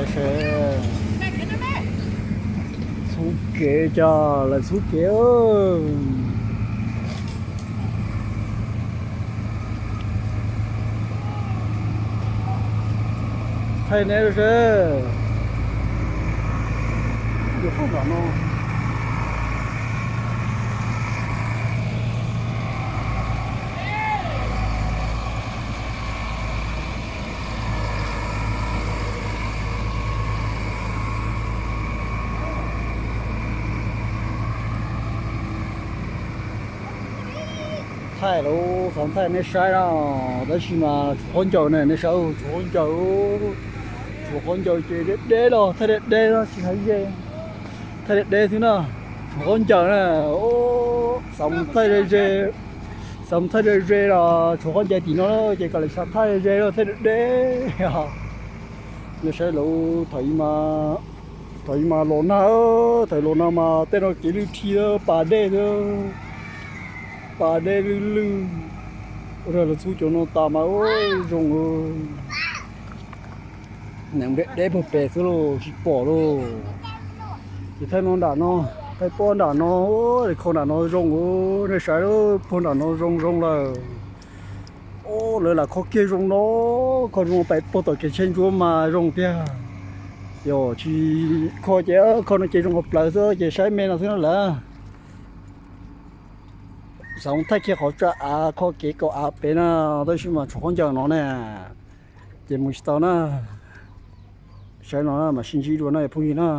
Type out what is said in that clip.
Xe xú kế cho là xú kế ơi. Thay né rồi xe. Được không đó nó. Thai lô, sóng thai nét sai đó. Đó là mà con chầu này, nét sai, con chầu. Con chầu chỉ đẹp đẽ đó, thai đẹp đẽ đó, chỉ thấy ghê. Thai đẹp đẽ thứ nào. Con chầu nè, ô, sóng thai đẹp đẽ. Sóng thai đẹp đẽ là, con chầu tí nó, chỉ còn là sóng thai đẹp đẽ đó, thai đẹp đẽ. Nét sai lô, thấy mà. Thòຍມາລໍໜ້າເອີ ຖອຍລໍໜ້າມາ ແຕ່ນອກເກລືທີເດີ ປາແດເດີ ປາແດລືລື ເອີ ລະຊູໂຈນອນຕາມາ ໂອ້ຍ ຈົງເອີຍ ຫຍັງແບບແດເປີແປຄືໂລ ຊິປໍໂລ ຊິໄທນອນດານອ ໄທປ້ອນດານອ ໂອ້ຍ ໄດ້ຄອນດານອ ຈົງເອີຍ ໄດ້ໃຊ້ເດີ ພົນດານອ ຈົງ ຈົງເລີຍ. ໂອ້ ເລີຍລະ ຂໍເກຈົງເນາະ ຂໍຈົງໄປປົດຕໍ່ເກເຊນຈົວມາຈົງເຕຍ ໂຍ ຊິ ຂໍເຈ ຂໍນຳເກຈົງເອົາເປົ່າເຊີ ເຈໃຊ້ແມ່ນເອົາເທົ່ານັ້ນລະ ສອງໄທເຄຍຂໍຈະອາ ຂໍເກກໍອາເປນະ ໂດຍຊິມາຊົກຄົນເຈົ້າເນາະແນ່ ເຈມຸສຕານະ ໃຊ້ເນາະ ມາຊິນຈີດ້ວຍນະ ພວກນີ້ນະ.